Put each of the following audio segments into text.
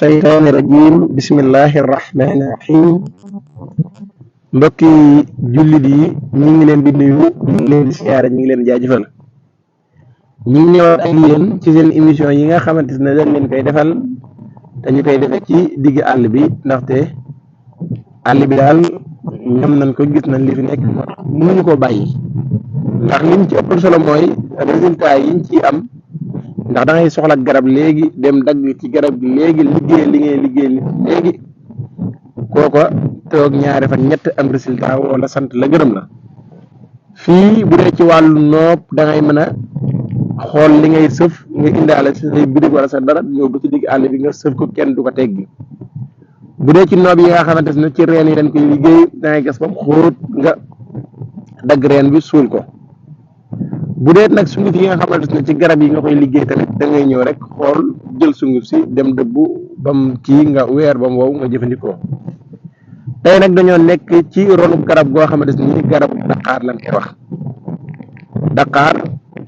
الشيطان الرجيم بسم الله الرحمن الرحيم mbokki jullit yi ñu ngi leen di nuyu ñu ngi leen di siyaare ñu ngi leen jaajëfal ñu ngi ñëwaat ak yéen ci seen émission yi nga xamante ne dañ leen koy defal dañu koy defe ci digg àll bi ndaxte àll bi daal ñam nañ ko gis nañ li fi nekk mënuñu ko bàyyi ndax liñ ci ëppal solo mooy résultat yiñ ci am ndax da ngay soxla garab léegi dem dagg ci garab gi léegi liggéey li ngay liggéey léegi kooko toog ñaari fan ñett am résultat wala sant la gërëm la fii bu dee ci wàllu noob da ngay mën a xool li ngay sëf nga indaale si say birig wala sa dara ñëw ba ci digg àll bi nga sëf ko kenn du ko teggi bu dee ci noob yi nga xamante ne ci reen yi dañ koy liggéey da ngay gas ba mu xóot nga dagg reen bi suul ko bu dee nag sunguf yi nga xamante ne ci garab yi nga koy liggéey tamit da ngay ñëw rek xool jël sunguf si dem dëbbu bam kii nga weer bam wow nga jëfandikoo tey nag dañoo nekk ci ronu garab goo xamante ni garab daqaar lañ koy wax daqaar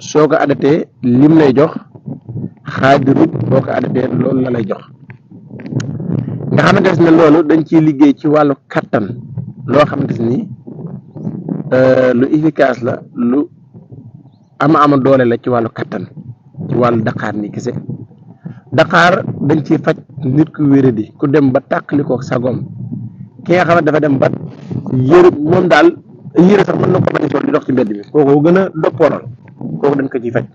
soo ko adatee lim lay jox xaadiru boo ko adatee loolu la lay jox nga xamante ne loolu dañ ciy liggéey ci wàllu kattan loo xamante ni lu efficace la lu ama doole la ci wàllu kattan ci wàllu daqaar ni kese daqaar dañ ciy faj nit ku wéradi ku dem ba tàqalikoo sagom ki nga xamante dafa dem ba yëre moom daal yëre sax mën na ko bañ a sol di dox ci mbedd bi kooku gën a doppooral kooku dañ ko ciy faj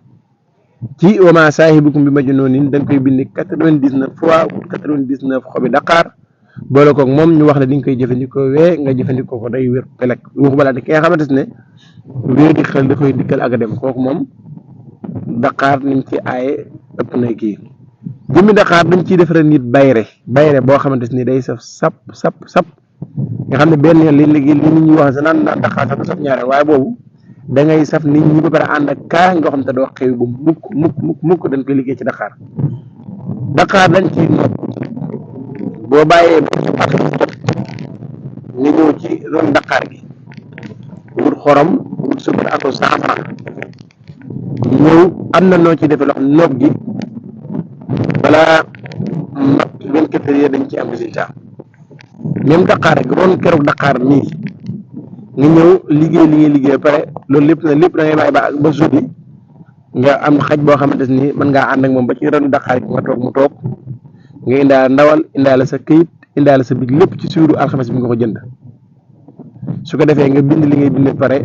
ci wama saahibukum bi majnuunin dañ koy bind 99 fois 99 xobi daqaar boole koog moom ñu wax la di nga koy jëfandikoo nga jëfandikoo ko day wér pelek waxu balaa ki nga xamante ne wéer di xel da koy dikkal ak a dem kooku moom daqaar niñ ci aaye ëpp na kii jëmmi daqaar dañ ciy defaree nit bayre boo xamante ni day saf sap nga xam ne benn yoon li nit ñi wax sa naan daqaar sax du saf ñaareel waaye boobu da ngay saf nit ñi ba pare ànd ak kaa nga xam te doo xew bu mukk dañ koy liggéey ci daqaar dañ ci nopp boo bàyyee ba nga ñëw ci ron daqaar gi wut xorom wut suukar ak saafara ñëw am na noo ci defee loo xam nopp gi balaa mat 24 heures dañ ci am résultat même daqaar rek ron keroog daqaar nii nga ñëw liggéey li ngay liggéey ba pare loolu lépp da ngay bàyyi ba suuti nga am xaj boo xamante ni mën ngaa ànd ak moom ba ci ron daqaar gi nga toog mu toog nga indaale ndawal indaale sa këyit indaale sa big lépp ci suuru alxames bi nga ko jënd su ko defee nga bind li ngay bind pare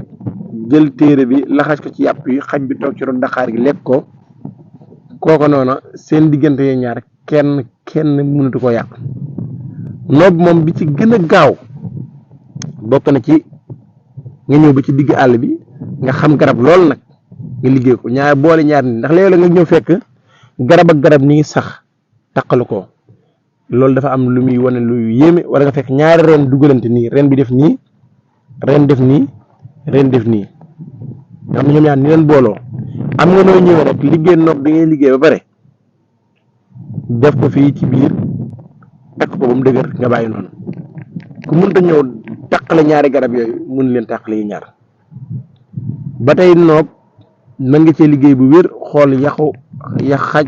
jël téere bi laxas ko ci yàpp yi xaj bi toog ci ron daqaar gi lekk ko kooko noonu seen diggante yee ñaar kenn mënatu koo yàq noob moom bi ci gën a gaaw bokk na ci nga ñëw ba ci digg àll bi nga xam garab lool nag nga liggéey ko ñaar boole ñaar ni ndax léeg-léeg nga ñëw fekk garab ak garab ni ngi sax taqalu ko loolu dafa am lu muy wane lu yéeme wala nga fekk ñaari reen dugalante nii reen bi def nii reen def nii reen def nii nga xam ne ñoom ñaar ni leen booloo am nga noo ñëwee rek liggéey noob bi ngay liggéey ba pare def ko fii ci biir takk ko ba mu dëgër nga bàyyi noonu ku mënta ñëw taqale ñaari garab yooyu mun leen taqale yi ñaar ba tey noob mën nga cee liggéey bu wér xool yaxub xaj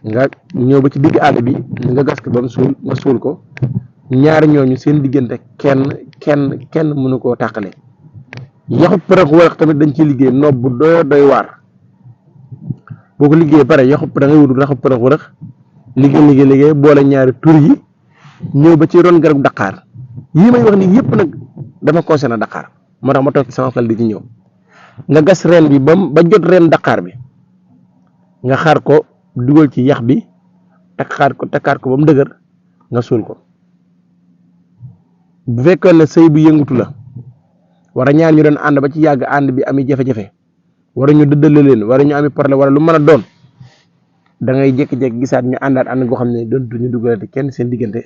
nga ñëw ba ci digg àll bi nga gas ko ba mu suul nga suul ko ñaari ñooñu seen diggante kenn mënu koo tàqale yaxub përëx warax tamit dañ ciy liggéey noob bu doy waar boo ko liggéey pare yaxub da ngay wut yaxub përëx warax liggéey boole ñaari tur yi ñëw ba ci ron garab daqaar yii may wax ni yëpp nag dama concerné daqaar moo tax ma toog ci sama xel di ci ñëw nga gas reen bi ba jot reen daqaar bi nga xaar ko dugal ci yax bi takkaat ko ba mu dëgër nga suul ko bu fekkoon ne sëy bu yëngutu la wara ñaar ñu doon ànd ba ci yàgg ànd bi ami jafe-jafe wara ñu dëddale leen wara ñu ami problème wala lu mën a doon da ngay jékki-jékki gisaat ñu àndaat ànd goo xam ne doon ñu dugalante kenn seen diggante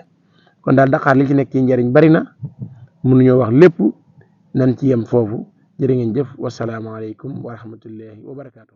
kon daal daqaar li ci nekk ci njëriñ bari na mënuñoo wax lépp nañ ci yem foofu jërë ngeen jëf wasalaamaaleykum wa rahmatullahi wa barakaatu.